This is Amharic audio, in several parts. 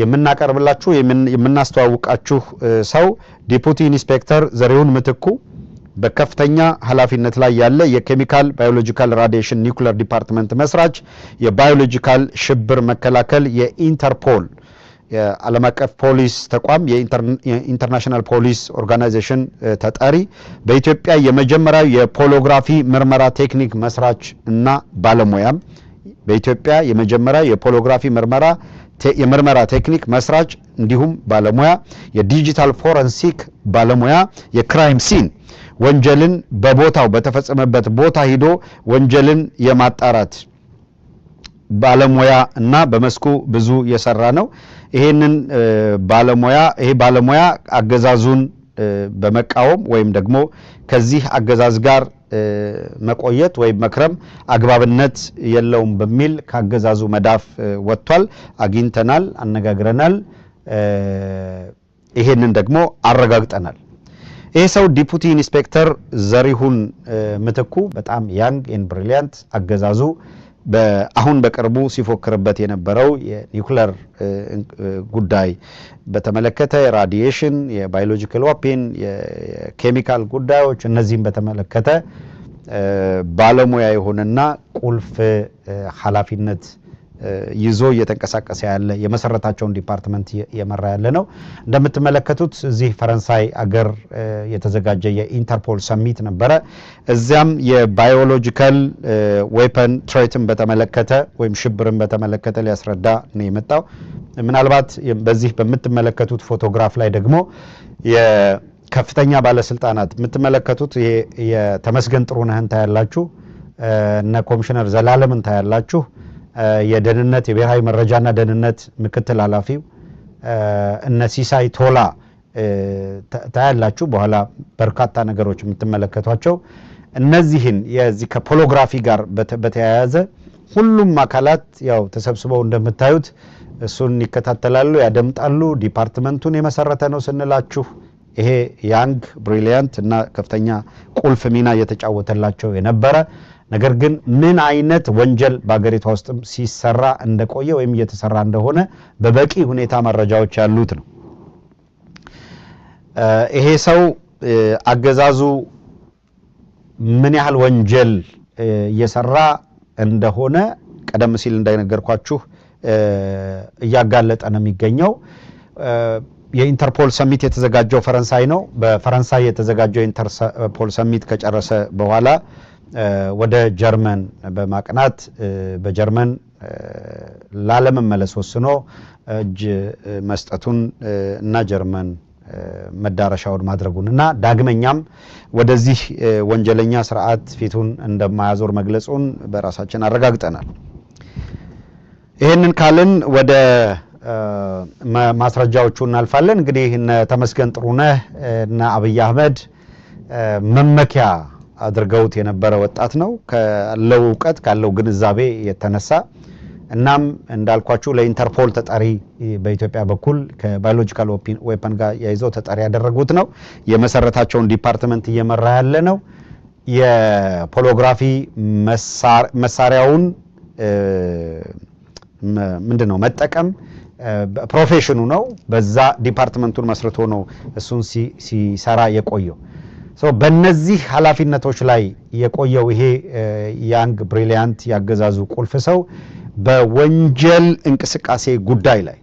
የምናቀርብላችሁ የምናስተዋውቃችሁ ሰው Deputy Inspector ዘሪሁን ምትኩ በከፍተኛ ኃላፊነት ላይ ያለ የ chemical፣ biological፣ radiation፣ nuclear department መስራች፣ የ biological ሽብር መከላከል የኢንተርፖል የዓለም አቀፍ ፖሊስ ተቋም የ International Police Organization ተጠሪ፣ በኢትዮጵያ የመጀመሪያው የ polygraphy ምርመራ ቴክኒክ መስራች እና ባለሙያም፣ በኢትዮጵያ የመጀመሪያ የ polygraphy ምርመራ የምርመራ ቴክኒክ መስራች እንዲሁም ባለሙያ፣ የ digital forensic ባለሙያ፣ የ crime scene ወንጀልን በቦታው በተፈጸመበት ቦታ ሂዶ ወንጀልን የማጣራት ባለሙያ እና በመስኩ ብዙ የሰራ ነው። ይሄንን ባለሙያ ይሄ ባለሙያ አገዛዙን በመቃወም ወይም ደግሞ ከዚህ አገዛዝ ጋር መቆየት ወይም መክረም አግባብነት የለውም በሚል ከአገዛዙ መዳፍ ወጥቷል። አግኝተናል፣ አነጋግረናል። ይሄንን ደግሞ አረጋግጠናል። ይሄ ሰው Deputy Inspector ዘሪሁን ምትኩ በጣም young and brilliant፣ አገዛዙ አሁን በቅርቡ ሲፎክርበት የነበረው የኒውክለር ጉዳይ በተመለከተ የ radiation፣ የ biological weapon፣ የኬሚካል ጉዳዮች እነዚህም በተመለከተ ባለሙያ የሆነና ቁልፍ ኃላፊነት ይዞ እየተንቀሳቀሰ ያለ የመሰረታቸውን department እየመራ ያለ ነው። እንደምትመለከቱት እዚህ ፈረንሳይ አገር የተዘጋጀ የኢንተርፖል summit ነበረ። እዚያም የ biological weapon threat ን በተመለከተ ወይም ሽብርን በተመለከተ ሊያስረዳ ነው የመጣው። ምናልባት በዚህ በምትመለከቱት ፎቶግራፍ ላይ ደግሞ የከፍተኛ ባለስልጣናት የምትመለከቱት የተመስገን ጥሩነህን ታያላችሁ፣ እነ ኮሚሽነር ዘላለምን ታያላችሁ፣ የደህንነት የብሔራዊ መረጃና ደህንነት ምክትል ኃላፊው እነ ሲሳይ ቶላ ታያላችሁ። በኋላ በርካታ ነገሮች የምትመለከቷቸው እነዚህን የዚህ ከ polygraphy ጋር በተያያዘ ሁሉም አካላት ያው ተሰብስበው እንደምታዩት እሱን ይከታተላሉ፣ ያደምጣሉ። Department ኡን የመሰረተ ነው ስንላችሁ ይሄ young፣ brilliant እና ከፍተኛ ቁልፍ ሚና እየተጫወተላቸው የነበረ ነገር ግን ምን አይነት ወንጀል በሀገሪቷ ውስጥም ሲሰራ እንደቆየ ወይም እየተሰራ እንደሆነ በበቂ ሁኔታ መረጃዎች ያሉት ነው። ይሄ ሰው አገዛዙ ምን ያህል ወንጀል እየሰራ እንደሆነ ቀደም ሲል እንደነገርኳችሁ እያጋለጠ ነው የሚገኘው። የኢንተርፖል summit የተዘጋጀው ፈረንሳይ ነው። በፈረንሳይ የተዘጋጀው የኢንተርፖል summit ከጨረሰ በኋላ ወደ ጀርመን በማቅናት በጀርመን ላለመመለስ ወስኖ እጅ መስጠቱን እና ጀርመን መዳረሻውን ማድረጉን እና ዳግመኛም ወደዚህ ወንጀለኛ ስርዓት ፊቱን እንደማያዞር መግለጹን በራሳችን አረጋግጠናል። ይህንን ካልን ወደ ማስረጃዎቹ እናልፋለን። እንግዲህ እነ ተመስገን ጥሩነህ እና አብይ አህመድ መመኪያ አድርገውት የነበረ ወጣት ነው ካለው እውቀት ካለው ግንዛቤ የተነሳ። እናም እንዳልኳችሁ ለኢንተርፖል ተጠሪ በኢትዮጵያ በኩል ከ biological weapon ጋር ያይዘው ተጠሪ ያደረጉት ነው። የመሰረታቸውን department እየመራ ያለ ነው። የ polygraphy መሳሪያውን ምንድን ነው መጠቀም profession ኑ ነው። በዛ department ኡን መስርቶ ነው እሱን ሲሰራ የቆየው። በእነዚህ ኃላፊነቶች ላይ የቆየው ይሄ young፣ brilliant ያገዛዙ ቁልፍ ሰው በወንጀል እንቅስቃሴ ጉዳይ ላይ፣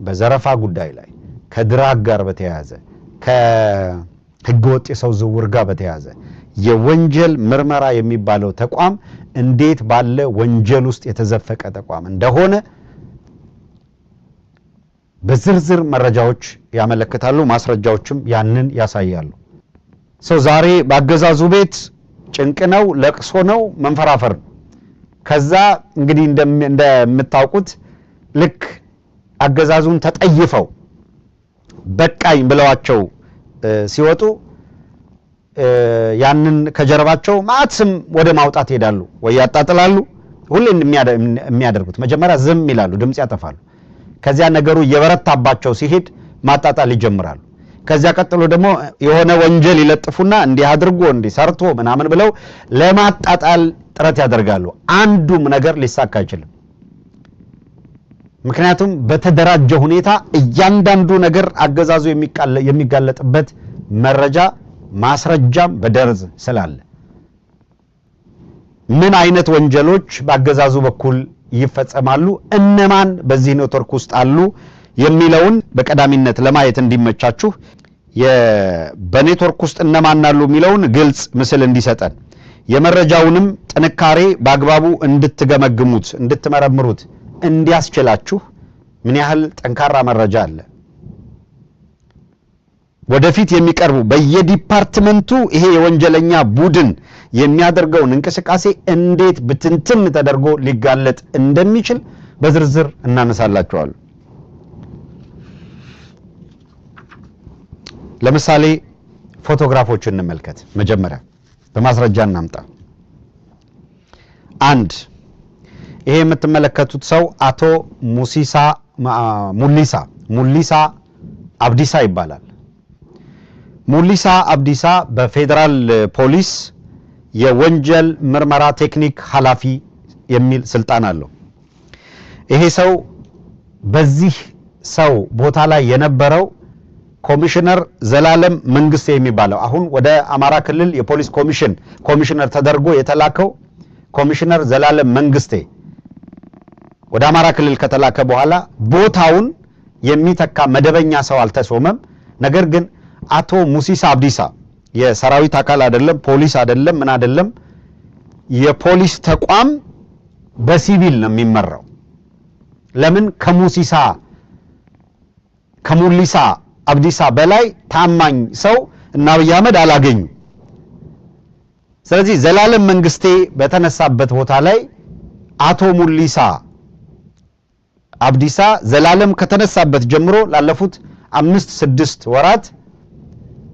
በዘረፋ ጉዳይ ላይ፣ ከ drug ጋር በተያያዘ፣ ከህገወጥ የሰው ዝውውር ጋር በተያያዘ የወንጀል ምርመራ የሚባለው ተቋም እንዴት ባለ ወንጀል ውስጥ የተዘፈቀ ተቋም እንደሆነ በዝርዝር መረጃዎች ያመለክታሉ። ማስረጃዎችም ያንን ያሳያሉ። ሰው ዛሬ በአገዛዙ ቤት ጭንቅ ነው፣ ለቅሶ ነው፣ መንፈራፈር ነው። ከዛ እንግዲህ እንደምታውቁት ልክ አገዛዙን ተጠይፈው በቃኝ ብለዋቸው ሲወጡ ያንን ከጀርባቸው ማዕት ስም ወደ ማውጣት ይሄዳሉ ወይ ያጣጥላሉ። ሁሌ የሚያደርጉት መጀመሪያ ዝም ይላሉ፣ ድምፅ ያጠፋሉ። ከዚያ ነገሩ እየበረታባቸው ሲሄድ ማጣጣል ይጀምራሉ። ከዚያ ቀጥሎ ደግሞ የሆነ ወንጀል ይለጥፉና እንዲህ አድርጎ እንዲህ ሰርቶ ምናምን ብለው ለማጣጣል ጥረት ያደርጋሉ። አንዱም ነገር ሊሳካ አይችልም። ምክንያቱም በተደራጀ ሁኔታ እያንዳንዱ ነገር አገዛዙ የሚጋለጥበት መረጃ ማስረጃም በደርዝ ስላለ ምን አይነት ወንጀሎች በአገዛዙ በኩል ይፈጸማሉ፣ እነማን በዚህ ኔትወርክ ውስጥ አሉ የሚለውን በቀዳሚነት ለማየት እንዲመቻችሁ፣ በኔትወርክ ውስጥ እነማን አሉ የሚለውን ግልጽ ምስል እንዲሰጠን፣ የመረጃውንም ጥንካሬ በአግባቡ እንድትገመግሙት እንድትመረምሩት እንዲያስችላችሁ፣ ምን ያህል ጠንካራ መረጃ አለ፣ ወደፊት የሚቀርቡ በየዲፓርትመንቱ ይሄ የወንጀለኛ ቡድን የሚያደርገውን እንቅስቃሴ እንዴት ብትንትን ተደርጎ ሊጋለጥ እንደሚችል በዝርዝር እናነሳላቸዋለን። ለምሳሌ ፎቶግራፎችን እንመልከት። መጀመሪያ በማስረጃ እናምጣ። አንድ፣ ይሄ የምትመለከቱት ሰው አቶ ሙሲሳ ሙሊሳ ሙሊሳ አብዲሳ ይባላል። ሙሊሳ አብዲሳ በፌዴራል ፖሊስ የወንጀል ምርመራ ቴክኒክ ኃላፊ የሚል ስልጣን አለው። ይሄ ሰው በዚህ ሰው ቦታ ላይ የነበረው ኮሚሽነር ዘላለም መንግስቴ የሚባለው፣ አሁን ወደ አማራ ክልል የፖሊስ ኮሚሽን ኮሚሽነር ተደርጎ የተላከው ኮሚሽነር ዘላለም መንግስቴ ወደ አማራ ክልል ከተላከ በኋላ ቦታውን የሚተካ መደበኛ ሰው አልተሾመም። ነገር ግን አቶ ሙሲሳ አብዲሳ የሰራዊት አካል አይደለም፣ ፖሊስ አይደለም፣ ምን አይደለም። የፖሊስ ተቋም በሲቪል ነው የሚመራው። ለምን ከሙሊሳ አብዲሳ በላይ ታማኝ ሰው እና አብይ አህመድ አላገኙ። ስለዚህ ዘላለም መንግስቴ በተነሳበት ቦታ ላይ አቶ ሙሊሳ አብዲሳ ዘላለም ከተነሳበት ጀምሮ ላለፉት 5 6 ወራት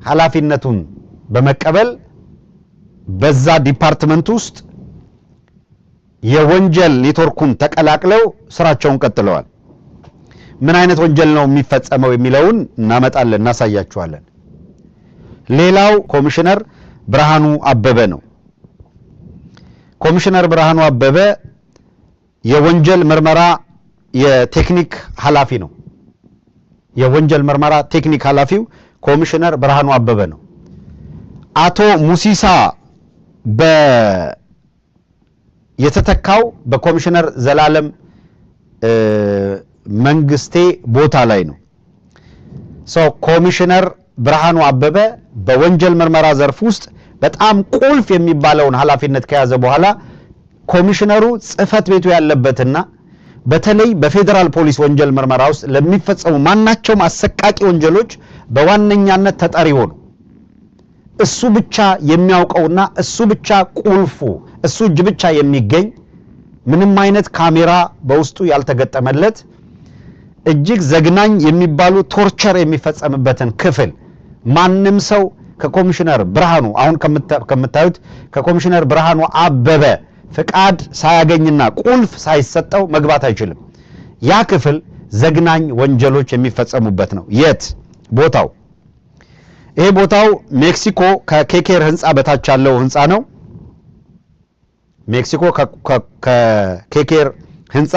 ኃላፊነቱን በመቀበል በዛ ዲፓርትመንት ውስጥ የወንጀል ኔትወርኩን ተቀላቅለው ስራቸውን ቀጥለዋል። ምን አይነት ወንጀል ነው የሚፈጸመው የሚለውን እናመጣለን፣ እናሳያችኋለን። ሌላው ኮሚሽነር ብርሃኑ አበበ ነው። ኮሚሽነር ብርሃኑ አበበ የወንጀል ምርመራ የቴክኒክ ኃላፊ ነው። የወንጀል ምርመራ ቴክኒክ ኃላፊው ኮሚሽነር ብርሃኑ አበበ ነው። አቶ ሙሲሳ የተተካው በኮሚሽነር ዘላለም መንግስቴ ቦታ ላይ ነው። So ኮሚሽነር ብርሃኑ አበበ በወንጀል ምርመራ ዘርፍ ውስጥ በጣም ቁልፍ የሚባለውን ኃላፊነት ከያዘ በኋላ ኮሚሽነሩ ጽህፈት ቤቱ ያለበትና በተለይ በፌዴራል ፖሊስ ወንጀል ምርመራ ውስጥ ለሚፈጸሙ ማናቸውም አሰቃቂ ወንጀሎች በዋነኛነት ተጠሪ ሆኑ እሱ ብቻ የሚያውቀውና እሱ ብቻ ቁልፉ እሱ እጅ ብቻ የሚገኝ፣ ምንም አይነት ካሜራ በውስጡ ያልተገጠመለት፣ እጅግ ዘግናኝ የሚባሉ torture የሚፈጸምበትን ክፍል ማንም ሰው ከኮሚሽነር ብርሃኑ፣ አሁን ከምታዩት ከኮሚሽነር ብርሃኑ አበበ ፍቃድ ሳያገኝና ቁልፍ ሳይሰጠው መግባት አይችልም። ያ ክፍል ዘግናኝ ወንጀሎች የሚፈጸሙበት ነው። የት ቦታው? ይሄ ቦታው ሜክሲኮ ከኬኬር ህንፃ በታች ያለው ህንፃ ነው። ሜክሲኮ ከኬኬር ህንፃ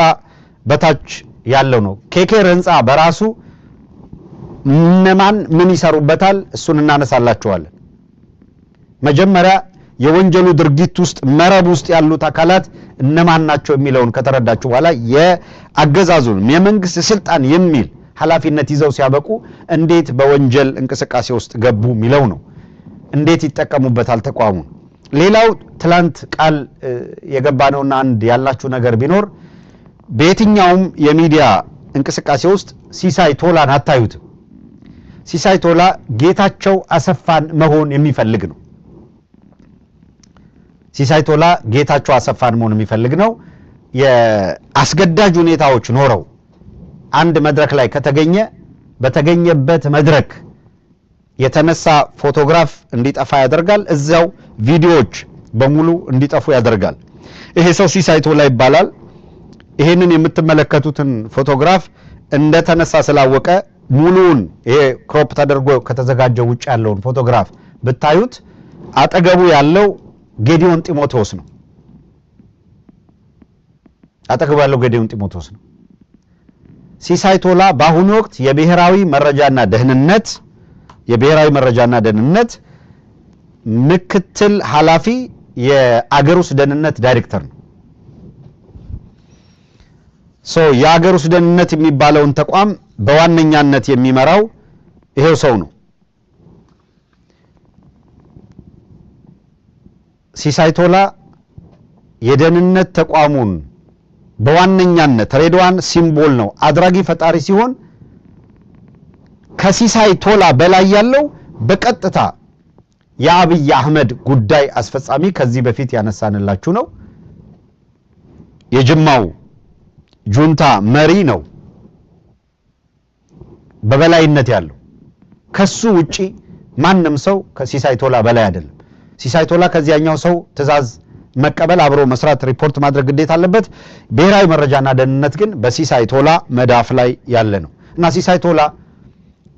በታች ያለው ነው። ኬኬር ህንፃ በራሱ እነማን ምን ይሰሩበታል? እሱን እናነሳላችኋለን። መጀመሪያ የወንጀሉ ድርጊት ውስጥ መረብ ውስጥ ያሉት አካላት እነማን ናቸው የሚለውን ከተረዳችሁ በኋላ የአገዛዙን የመንግስት ስልጣን የሚል ኃላፊነት ይዘው ሲያበቁ እንዴት በወንጀል እንቅስቃሴ ውስጥ ገቡ የሚለው ነው። እንዴት ይጠቀሙበታል ተቋሙን። ሌላው ትላንት ቃል የገባነውና አንድ ያላችሁ ነገር ቢኖር በየትኛውም የሚዲያ እንቅስቃሴ ውስጥ ሲሳይ ቶላን አታዩትም። ሲሳይ ቶላ ጌታቸው አሰፋን መሆን የሚፈልግ ነው። ሲሳይ ቶላ ጌታቸው አሰፋን መሆን የሚፈልግ ነው። የአስገዳጅ ሁኔታዎች ኖረው አንድ መድረክ ላይ ከተገኘ በተገኘበት መድረክ የተነሳ ፎቶግራፍ እንዲጠፋ ያደርጋል። እዚያው ቪዲዮዎች በሙሉ እንዲጠፉ ያደርጋል። ይሄ ሰው ሲሳይ ቶላ ይባላል። ይሄንን የምትመለከቱትን ፎቶግራፍ እንደተነሳ ስላወቀ ሙሉውን ይሄ crop ተደርጎ ከተዘጋጀው ውጭ ያለውን ፎቶግራፍ ብታዩት አጠገቡ ያለው ጌዲዮን ጢሞቴዎስ ነው። አጠገቡ ያለው ጌዲዮን ጢሞቴዎስ ነው። ሲሳይ ቶላ በአሁኑ ወቅት የብሔራዊ መረጃና ደህንነት ምክትል ኃላፊ፣ የአገር ውስጥ ደህንነት ዳይሬክተር ነው። So የአገር ውስጥ ደህንነት የሚባለውን ተቋም በዋነኛነት የሚመራው ይሄው ሰው ነው። ሲሳይ ቶላ የደህንነት ተቋሙን በዋነኛነት፣ ሬድዋን symbol ነው፣ አድራጊ ፈጣሪ ሲሆን ከሲሳይ ቶላ በላይ ያለው በቀጥታ የአብይ አህመድ ጉዳይ አስፈጻሚ፣ ከዚህ በፊት ያነሳንላችሁ ነው። የጅማው ጁንታ መሪ ነው በበላይነት ያለው። ከሱ ውጪ ማንም ሰው ከሲሳይ ቶላ በላይ አይደለም። ሲሳይ ቶላ ከዚያኛው ሰው ትዕዛዝ መቀበል፣ አብሮ መስራት፣ ሪፖርት ማድረግ ግዴታ አለበት። ብሔራዊ መረጃና ደህንነት ግን በሲሳይ ቶላ መዳፍ ላይ ያለ ነው እና ሲሳይ ቶላ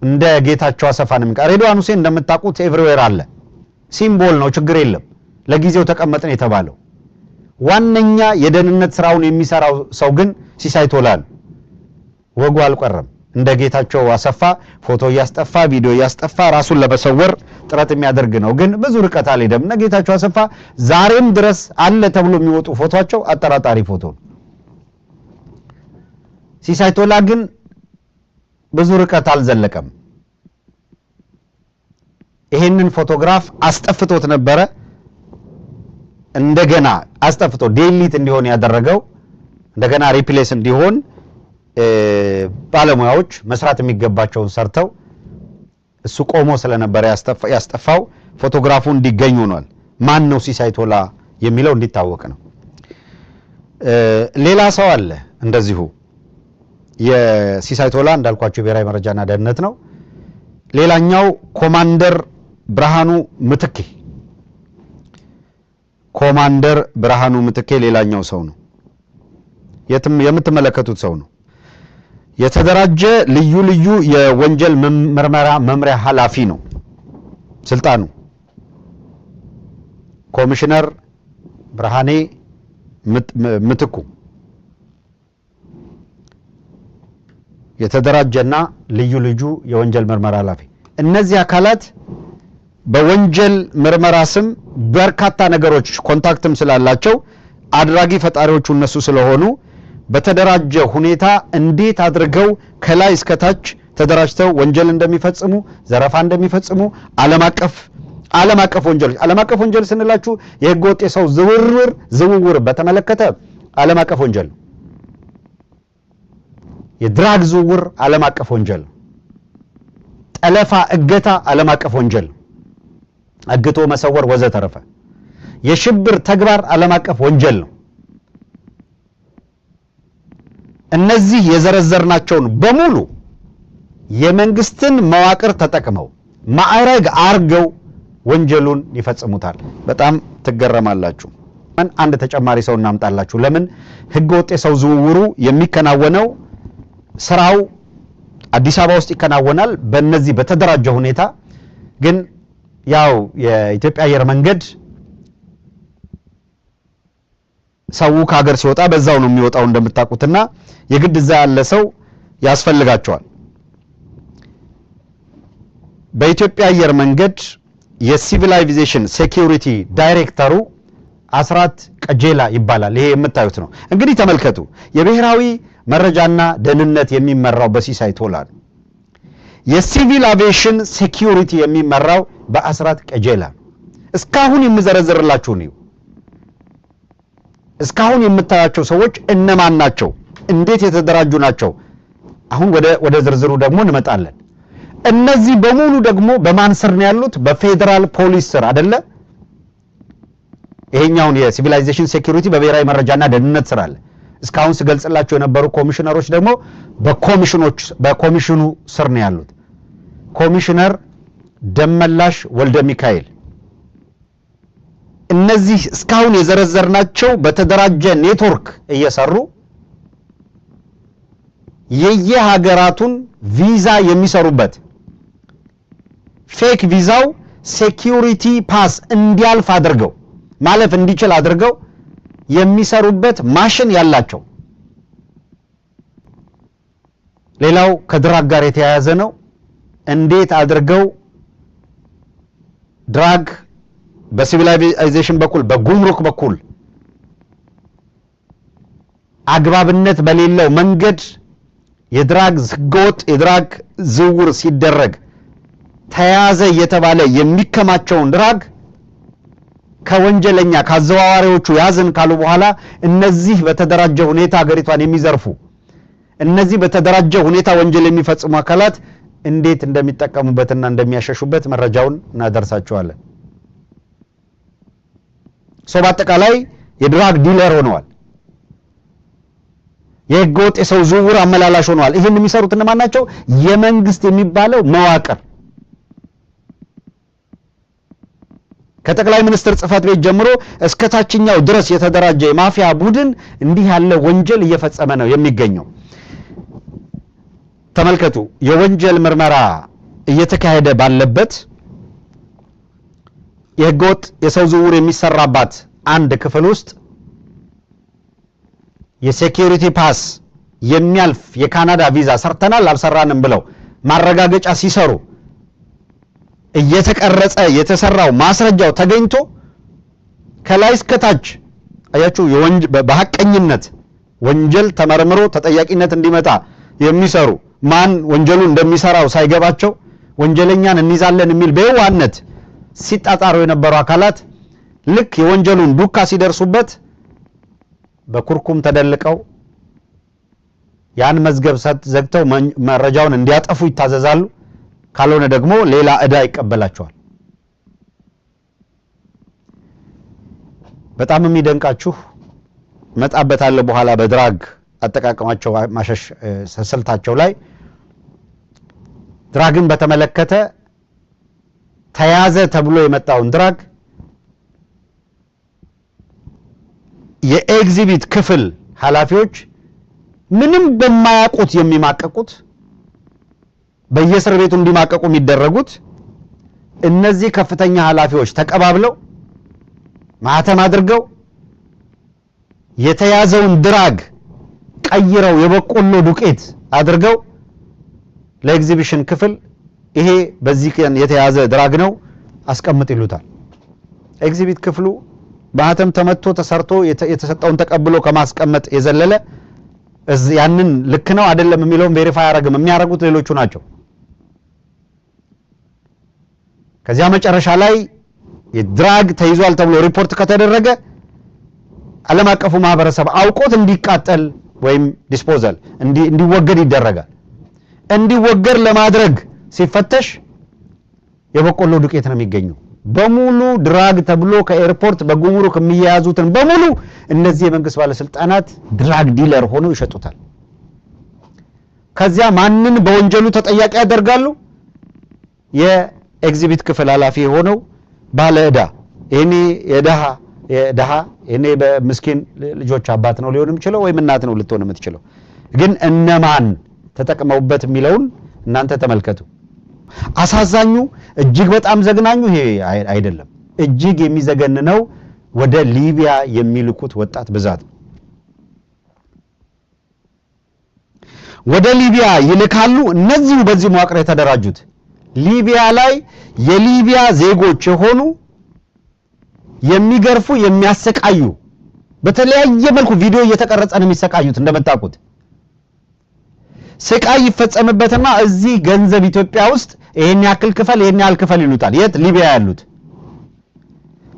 እንደ ጌታቸው አሰፋ ነው የሚቀ ሬድዋን ሁሴን እንደምታውቁት everywhere አለ። Symbol ነው፣ ችግር የለም። ለጊዜው ተቀመጥን የተባለው ዋነኛ የደህንነት ስራውን የሚሰራው ሰው ግን ሲሳይ ቶላ ነው። ወጉ አልቀረም። እንደ ጌታቸው አሰፋ ፎቶ እያስጠፋ፣ ቪዲዮ እያስጠፋ ራሱን ለመሰወር ጥረት የሚያደርግ ነው። ግን ብዙ ርቀት አልሄደም። እና ጌታቸው አሰፋ ዛሬም ድረስ አለ ተብሎ የሚወጡ ፎቶቸው አጠራጣሪ ፎቶ ነው። ሲሳይ ቶላ ግን ብዙ ርቀት አልዘለቀም። ይሄንን ፎቶግራፍ አስጠፍቶት ነበረ። እንደገና አስጠፍቶ delete እንዲሆን ያደረገው፣ እንደገና replace እንዲሆን ባለሙያዎች መስራት የሚገባቸውን ሰርተው፣ እሱ ቆሞ ስለነበረ ያስጠፋው፣ ፎቶግራፉ እንዲገኝ ሆኗል። ማን ነው ሲሳይ ቶላ የሚለው እንዲታወቅ ነው። ሌላ ሰው አለ እንደዚሁ። የሲሳይ ቶላ እንዳልኳቸው ብሔራዊ መረጃና ደህንነት ነው። ሌላኛው ኮማንደር ብርሃኑ ምትኬ፣ ኮማንደር ብርሃኑ ምትኬ ሌላኛው ሰው ነው። የትም የምትመለከቱት ሰው ነው። የተደራጀ ልዩ ልዩ የወንጀል ምርመራ መምሪያ ኃላፊ ነው ስልጣኑ። ኮሚሽነር ብርሃኔ ምትኩ የተደራጀና ልዩ ልዩ የወንጀል ምርመራ ኃላፊ። እነዚህ አካላት በወንጀል ምርመራ ስም በርካታ ነገሮች contact ም ስላላቸው፣ አድራጊ ፈጣሪዎቹ እነሱ ስለሆኑ፣ በተደራጀ ሁኔታ እንዴት አድርገው ከላይ እስከታች ተደራጅተው ወንጀል እንደሚፈጽሙ፣ ዘረፋ እንደሚፈጽሙ፣ ዓለም አቀፍ ወንጀሎች፣ ዓለም አቀፍ ወንጀል ስንላችሁ የህገ ወጥ የሰው ዝውውር በተመለከተ ዓለም አቀፍ ወንጀል ነው። የ drug ዝውውር ዓለም አቀፍ ወንጀል ነው። ጠለፋ፣ እገታ ዓለም አቀፍ ወንጀል ነው። አግቶ መሰወር ወዘተረፈ። የሽብር ተግባር ዓለም አቀፍ ወንጀል ነው። እነዚህ የዘረዘርናቸውን በሙሉ የመንግስትን መዋቅር ተጠቅመው ማዕረግ አርገው ወንጀሉን ይፈጽሙታል። በጣም ትገረማላችሁ። አንድ ተጨማሪ ሰው እናምጣላችሁ። ለምን ህገ ወጥ የሰው ዝውውሩ የሚከናወነው፣ ስራው አዲስ አበባ ውስጥ ይከናወናል። በእነዚህ በተደራጀ ሁኔታ ግን ያው የኢትዮጵያ አየር መንገድ ሰው ከሀገር ሲወጣ በዛው ነው የሚወጣው እንደምታውቁትና የግድ እዛ ያለ ሰው ያስፈልጋቸዋል። በኢትዮጵያ አየር መንገድ የ civil aviation security ዳይሬክተሩ አስራት ቀጀላ ይባላል። ይሄ የምታዩት ነው። እንግዲህ ተመልከቱ። የብሔራዊ መረጃና ደህንነት የሚመራው በሲሳይ ቶላ ነው። የ civil aviation security የሚመራው በአስራት ቀጀላ ነው። እስካሁን የምዘረዝርላችሁ ነው። እስካሁን የምታያቸው ሰዎች እነማን ናቸው? እንዴት የተደራጁ ናቸው? አሁን ወደ ዝርዝሩ ደግሞ እንመጣለን። እነዚህ በሙሉ ደግሞ በማን ስር ነው ያሉት? በፌዴራል ፖሊስ ስር አይደለ? ይሄኛውን የ civil aviation security በብሔራዊ መረጃና ደህንነት ስር አለ። እስካሁን ስገልጽላቸው የነበሩ ኮሚሽነሮች ደግሞ በኮሚሽኑ ስር ነው ያሉት። ኮሚሽነር ደመላሽ ወልደ ሚካኤል። እነዚህ እስካሁን የዘረዘርናቸው በተደራጀ ኔትወርክ እየሰሩ የየሀገራቱን ቪዛ የሚሰሩበት፣ fake ቪዛው security pass እንዲያልፍ አድርገው፣ ማለፍ እንዲችል አድርገው የሚሰሩበት ማሽን ያላቸው ሌላው ከ drug ጋር የተያያዘ ነው። እንዴት አድርገው drug በ civilization በኩል በጉምሩክ በኩል አግባብነት በሌለው መንገድ የ drug ህገወጥ የ drug ዝውውር ሲደረግ ተያዘ እየተባለ የሚከማቸውን drug ከወንጀለኛ ካዘዋዋሪዎቹ ያዝን ካሉ በኋላ እነዚህ በተደራጀ ሁኔታ ሀገሪቷን የሚዘርፉ፣ እነዚህ በተደራጀ ሁኔታ ወንጀል የሚፈጽሙ አካላት እንዴት እንደሚጠቀሙበትና እንደሚያሸሹበት መረጃውን እናደርሳቸዋለን። ሰው በአጠቃላይ የ drug dealer ሆነዋል። የህገወጥ የሰው ዝውውር አመላላሽ ሆነዋል። ይህን የሚሰሩት እነማን ናቸው? የመንግስት የሚባለው መዋቅር ከጠቅላይ ሚኒስትር ጽህፈት ቤት ጀምሮ እስከ ታችኛው ድረስ የተደራጀ የማፊያ ቡድን እንዲህ ያለ ወንጀል እየፈጸመ ነው የሚገኘው። ተመልከቱ፣ የወንጀል ምርመራ እየተካሄደ ባለበት የህገወጥ የሰው ዝውውር የሚሰራባት አንድ ክፍል ውስጥ የ security pass የሚያልፍ የካናዳ ቪዛ ሰርተናል አልሰራንም ብለው ማረጋገጫ ሲሰሩ እየተቀረጸ የተሰራው ማስረጃው ተገኝቶ ከላይ እስከ ታች አያችሁ፣ በሐቀኝነት ወንጀል ተመርምሮ ተጠያቂነት እንዲመጣ የሚሰሩ ማን ወንጀሉ እንደሚሰራው ሳይገባቸው ወንጀለኛን እንይዛለን የሚል በየዋህነት ሲጣጣሩ የነበሩ አካላት ልክ የወንጀሉን ዱካ ሲደርሱበት በኩርኩም ተደልቀው ያን መዝገብ ዘግተው መረጃውን እንዲያጠፉ ይታዘዛሉ። ካልሆነ ደግሞ ሌላ ዕዳ ይቀበላቸዋል። በጣም የሚደንቃችሁ መጣበታለሁ በኋላ በ drug አጠቃቀማቸው ማሸሽ ስልታቸው ላይ drug ን በተመለከተ ተያዘ ተብሎ የመጣውን drug የ exhibit ክፍል ኃላፊዎች ምንም በማያውቁት የሚማቀቁት፣ በየእስር ቤቱ እንዲማቀቁ የሚደረጉት እነዚህ ከፍተኛ ኃላፊዎች ተቀባብለው ማህተም አድርገው የተያዘውን drug ቀይረው የበቆሎ ዱቄት አድርገው ለኤግዚቢሽን ክፍል ይሄ በዚህ ቀን የተያዘ drug ነው አስቀምጥ ይሉታል። exhibit ክፍሉ ማህተም ተመቶ ተሰርቶ የተሰጠውን ተቀብሎ ከማስቀመጥ የዘለለ ያንን ልክ ነው አይደለም የሚለውን verify አያረግም። የሚያረጉት ሌሎቹ ናቸው። ከዚያ መጨረሻ ላይ የ drug ተይዟል ተብሎ ሪፖርት ከተደረገ ዓለም አቀፉ ማህበረሰብ አውቆት እንዲቃጠል ወይም disposal እንዲወገድ ይደረጋል። እንዲወገድ ለማድረግ ሲፈተሽ የበቆሎ ዱቄት ነው የሚገኘው። በሙሉ drug ተብሎ ከ airport በጉምሩክ የሚያያዙትን በሙሉ እነዚህ የመንግስት ባለስልጣናት drug dealer ሆነው ይሸጡታል። ከዚያ ማንን በወንጀሉ ተጠያቂ ያደርጋሉ? የ exhibit ክፍል ኃላፊ የሆነው ባለ ዕዳ፣ ይሄኔ የደሃ የደሃ ይሄኔ በምስኪን ልጆች አባት ነው ሊሆን የሚችለው ወይም እናት ነው ልትሆን የምትችለው። ግን እነማን ተጠቅመውበት የሚለውን እናንተ ተመልከቱ። አሳዛኙ እጅግ በጣም ዘግናኙ ይሄ አይደለም። እጅግ የሚዘገንነው ወደ ሊቢያ የሚልኩት ወጣት ብዛት ነው። ወደ ሊቢያ ይልካሉ። እነዚሁ በዚህ መዋቅር የተደራጁት ሊቢያ ላይ የሊቢያ ዜጎች የሆኑ የሚገርፉ፣ የሚያሰቃዩ፣ በተለያየ መልኩ ቪዲዮ እየተቀረጸ ነው የሚሰቃዩት። እንደምታውቁት ስቃይ ይፈጸምበትና እዚህ ገንዘብ ኢትዮጵያ ውስጥ ይሄን ያክል ክፈል፣ ይሄን ያህል ክፈል ይሉታል። የት? ሊቢያ ያሉት።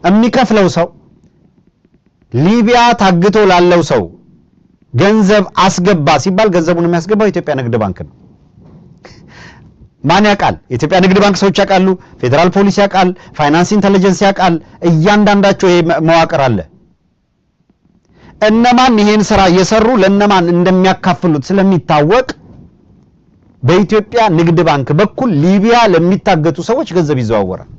የሚከፍለው ሰው ሊቢያ ታግቶ ላለው ሰው ገንዘብ አስገባ ሲባል ገንዘቡን የሚያስገባው የኢትዮጵያ ንግድ ባንክ ነው። ማን ያውቃል? የኢትዮጵያ ንግድ ባንክ ሰዎች ያውቃሉ፣ ፌዴራል ፖሊስ ያውቃል፣ finance intelligence ያውቃል። እያንዳንዳቸው ይሄ መዋቅር አለ። እነማን ይሄን ስራ እየሰሩ ለነማን እንደሚያካፍሉት ስለሚታወቅ በኢትዮጵያ ንግድ ባንክ በኩል ሊቢያ ለሚታገቱ ሰዎች ገንዘብ ይዘዋወራል።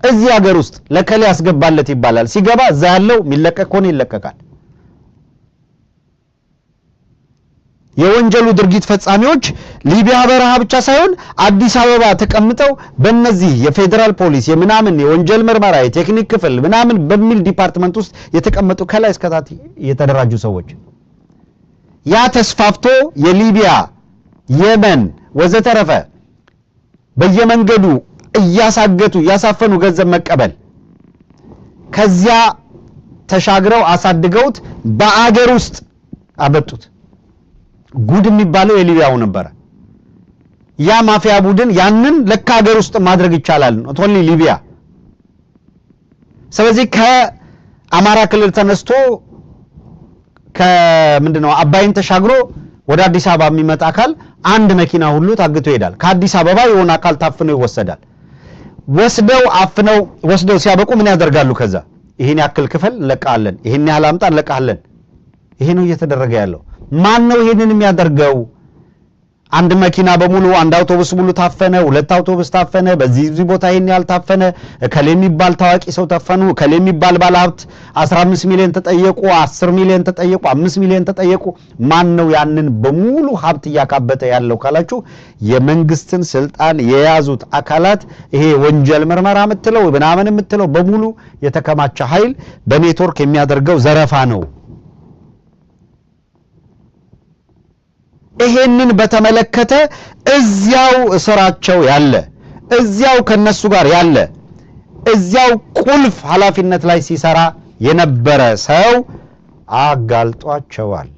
እዚህ ሀገር ውስጥ ለከሌ ያስገባለት ይባላል። ሲገባ እዛ ያለው የሚለቀቅ ከሆነ ይለቀቃል። የወንጀሉ ድርጊት ፈጻሚዎች ሊቢያ በረሃ ብቻ ሳይሆን አዲስ አበባ ተቀምጠው በእነዚህ የፌዴራል ፖሊስ የምናምን የወንጀል ምርመራ የቴክኒክ ክፍል ምናምን በሚል department ውስጥ የተቀመጡ ከላይ እስከታች የተደራጁ ሰዎች ያ ተስፋፍቶ የሊቢያ፣ የመን ወዘተረፈ በየመንገዱ እያሳገቱ እያሳፈኑ ገንዘብ መቀበል፣ ከዚያ ተሻግረው አሳድገውት በአገር ውስጥ አመጡት። ጉድ የሚባለው የሊቢያው ነበረ። ያ ማፊያ ቡድን ያንን ለካ ሀገር ውስጥ ማድረግ ይቻላል፣ not only ሊቢያ። ስለዚህ ከአማራ ክልል ተነስቶ ከምንድን ነው አባይን ተሻግሮ ወደ አዲስ አበባ የሚመጣ አካል አንድ መኪና ሁሉ ታግቶ ይሄዳል። ከአዲስ አበባ የሆነ አካል ታፍኖ ይወሰዳል። ወስደው አፍነው ወስደው ሲያበቁ ምን ያደርጋሉ? ከዛ ይሄን ያክል ክፈል እንለቃለን፣ ይሄን ያህል አምጣ እንለቃለን። ይሄ ነው እየተደረገ ያለው። ማን ነው ይሄንን የሚያደርገው? አንድ መኪና በሙሉ፣ አንድ አውቶቡስ ሙሉ ታፈነ፣ ሁለት አውቶቡስ ታፈነ፣ በዚህ እዚህ ቦታ ይሄን ያህል ታፈነ፣ እከሌ የሚባል ታዋቂ ሰው ታፈኑ፣ እከሌ የሚባል ባለሀብት 15 ሚሊዮን ተጠየቁ፣ 10 ሚሊዮን ተጠየቁ፣ 5 ሚሊዮን ተጠየቁ። ማን ነው ያንን በሙሉ ሀብት እያካበተ ያለው ካላችሁ የመንግስትን ስልጣን የያዙት አካላት፣ ይሄ ወንጀል ምርመራ የምትለው ምናምን የምትለው በሙሉ የተከማቸ ኃይል በኔትወርክ የሚያደርገው ዘረፋ ነው። ይሄንን በተመለከተ እዚያው ስራቸው ያለ፣ እዚያው ከነሱ ጋር ያለ፣ እዚያው ቁልፍ ኃላፊነት ላይ ሲሰራ የነበረ ሰው አጋልጧቸዋል።